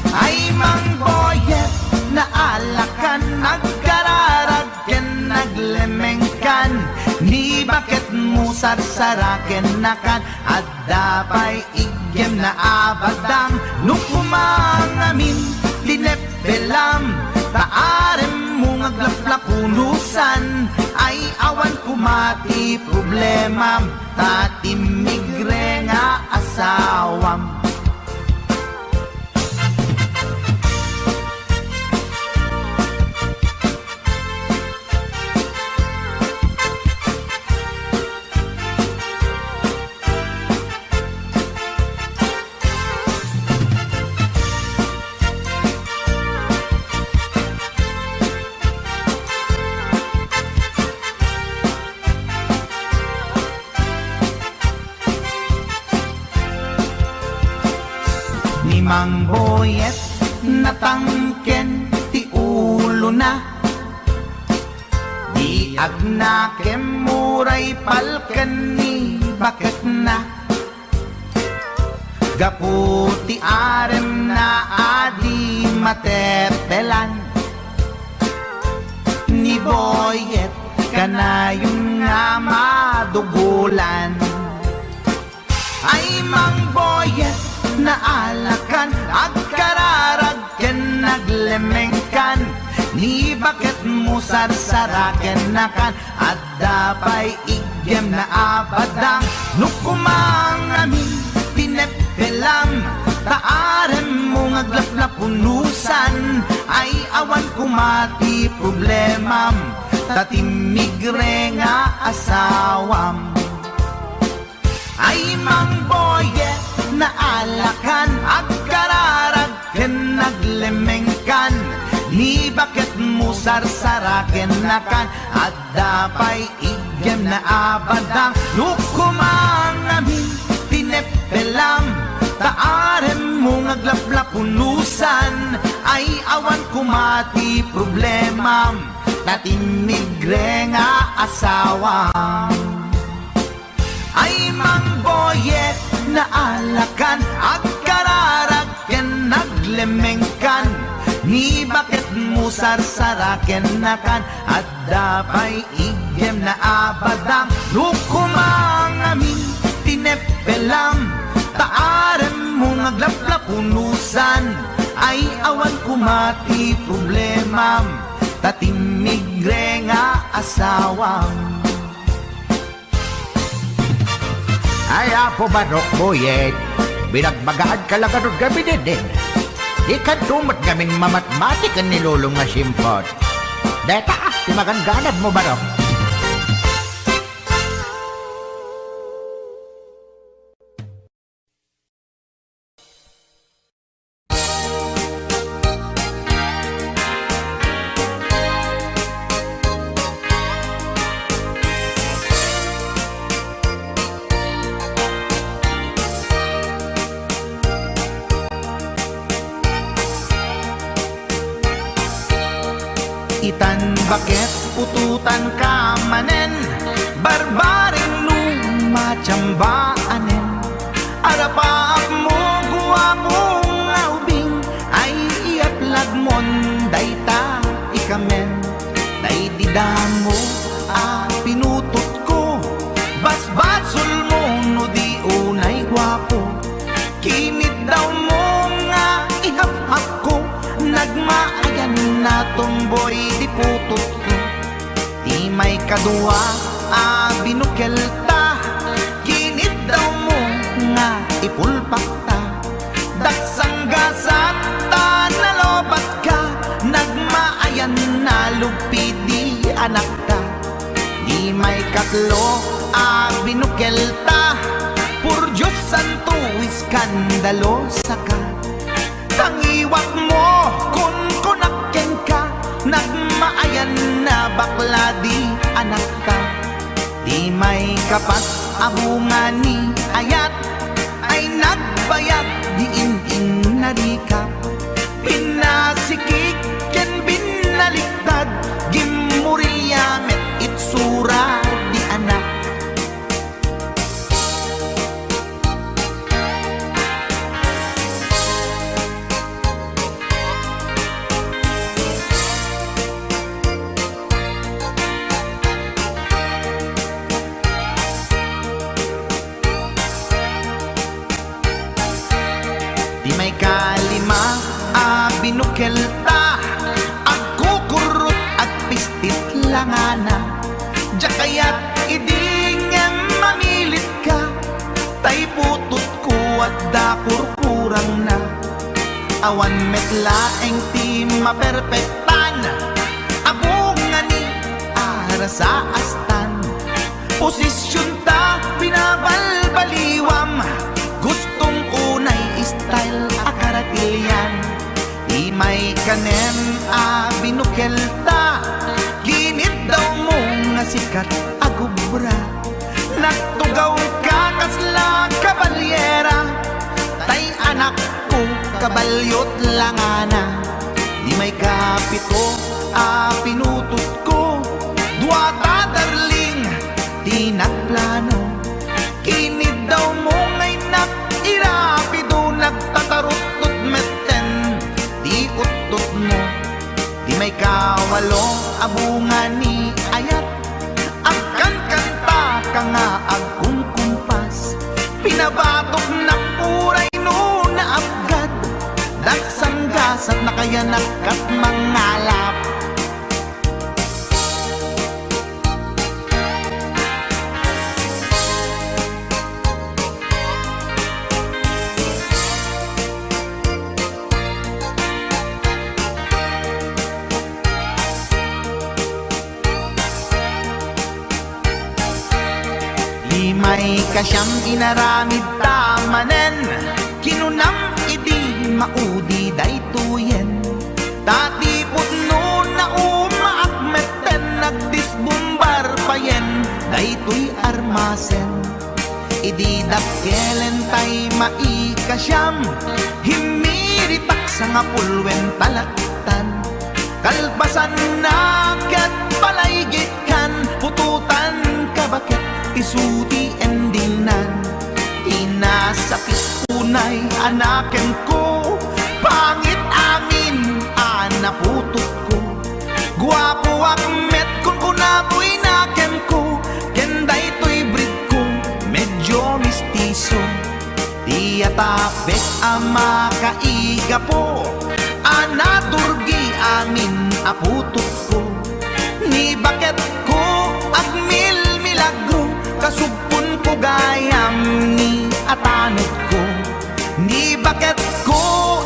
Ay, Mang Boyet, naalakan, agkararag ken naglemengkan. Ni baketmo sarsara ken nakan. Adda pay iggem na a badang no kumangamin ti neppelam, ta aremmo nga aglaplapunusan. Ay, awan koma ti problemam, ta timmigre nga asawam. Ni Mang Boyet, natangken ti ulona. Di agnakem uray palken ni baketna. Gapu ti aremna a di mateppelan, ni Boyet kanayon nga madugolan. Ay, Mang Boyet, naalakan, agkararag ken naglemengkan, ni baketmo sarsara ken nakan. Adda pay iggem na a badang no kumangamin ti neppelam, ta aremmo nga aglaplapunusan. Ay, awan koma ti problemam, ta timmigre nga asawam. Ay, Mang Boyet, naalakan, agkararag ken naglemengkan, ni baketmo sarsara ken nakan. Adda pay iggem na a badang no kumangamin ti neppelam, ta aremmo nga aglaplapunusan. Ay, awan koma ti problemam, ta timmigre nga asawam. Ay, Mang Boyet, naalakan, agkararag ken naglemengkan, ni baketmo sarsara ken nakan. Adda pay iggem na a badang no kumangamin ti neppelam, ta aremmo nga aglaplapunusan. Ay, awan koma ti problemam, ta timmigre nga asawam. Ay, Apo Barok, Boyet, binagbagaanka la ngarud ngamin, eh. Dikanto met ngamin mamatmati ken ni Lolom nga simpot. Dayta, ti maganganabmo, Barok. Itan baket, utotanka manen, barbareng no matiambaanen. Arapaapmo, guapo nga ubing, ay iyaplagmon dayta ikamen. Daydi damo a pinutotko, basbasolmo no di unay guapo. Kiniddawmo nga ihafhafko, nagmaayan a tomboy ti putotko. Ti may kadua a binukelta, kiniddawmo nga ipulpakta. Daksanggasat ta nalobatka, nagmaayan a lugpi di anakta. Di maikatlo a binukelta, pur Dios santo, iskandalosaka. Tangiwatmo, kunkunak kenka, nagmaayan a bakla di anakta. Di maikapat a bunga ni ayat, ay nagbayag di in-in narikap. Pinasikik ken binaliktad, gimmurilya met itsura di anak. Di maikalima a binukelta, agkukurrot, agpistit langana. Diak kayat idi ngem mamilitka, tay putotko adda kurkurangna. Awan met laeng ti maperpektan a bunga ni arasaastan. Posisionta binabalbaliwam, gustom unay style a karatilian. Di maikanem a binukelta, kiniddawmo nga sikat a gubra. Nagtugawka kasla kabalyera, tay anakko, kabalyot langana. Di maikapito a pinutotko, duata darling ti nagplano. Kiniddawmo nga innak irapido, nagtataruttot metten ti uttotmo. Di maikawalo a bunga ni ayat, agkankantaka nga agkungkumpas. Pinabatoknak uray no naapgad, daksanggasat nakayanak kat mangalap. Di maikasiam inaramidta manen, kinunam idi maudi daytoyen. Ta ti pudno naumaak metten, nagdisbumbar payen daytoy armasen. Idi dakkelen tay maikasiam, himmiritak sangapulwen talaktan. Kalpasanna ket palaygitkan, putotanka baket isu ti endingnan. Ti nasakit unay a nakemko, pangit amin a naputotko. Guapoak met, kunkuna toy nakemko, ken daytoy breedko, medyo mestizo. Ti atapek a makaigapo a nadurgi amin a putotko. Ni baketko agmilmilagro, kasugponko gayam ni atanodko. Ni baketko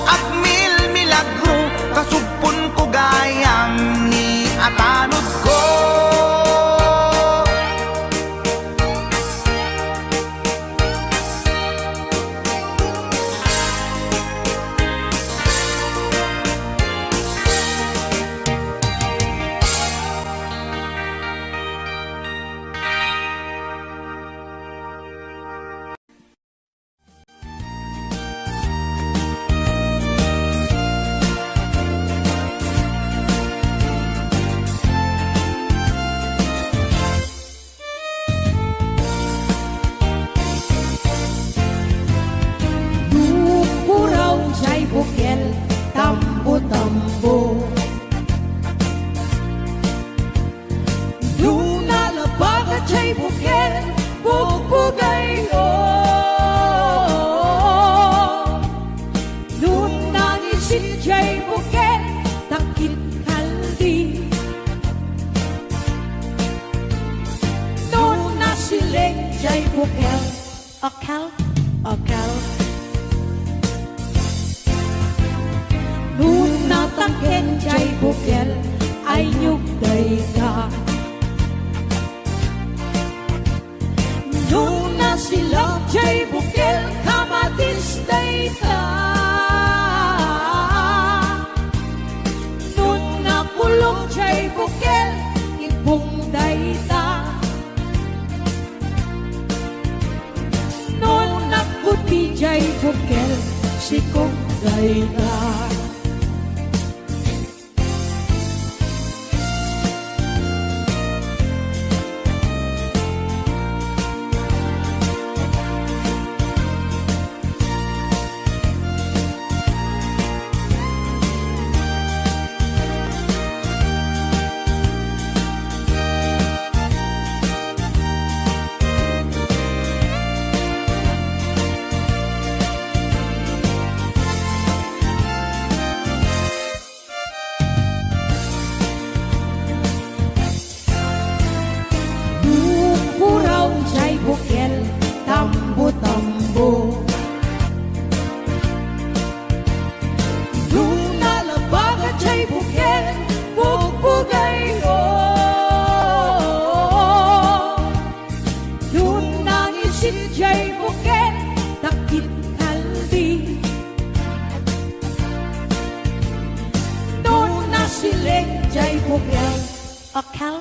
agmilmilagro, kasugponko gayam ni atanodko. Jay bukel, akel, akel. No natangken jay bukel, aynyog dayta. No nasilak jay bukel, kamatis dayta. No nakulong jay bukel, ibong dayta. No nagputi jay bukel, sikog dayta. Puraw jay bukel, tambo-tambo. No nalabaga jay bukel, bugbugayyo. No nangisit jay bukel, takit kaldi. No nasilek jay bukel, akel,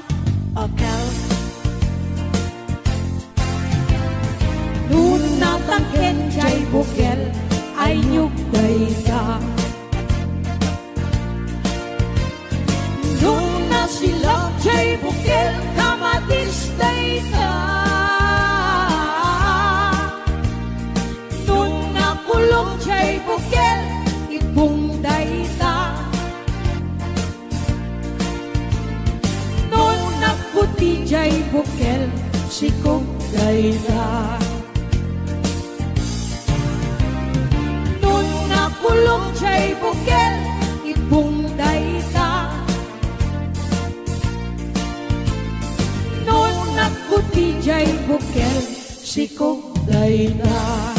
akel. No natangken jay bukel, aynyog dayta. No nasilak jay bukel, kamatis dayta. No nakulong jay bukel, ibong dayta. No nagputi jay bukel, sikog dayta. No nakulong jay bukel, ibong dayta. No nagputi jay bukel, sikog dayta.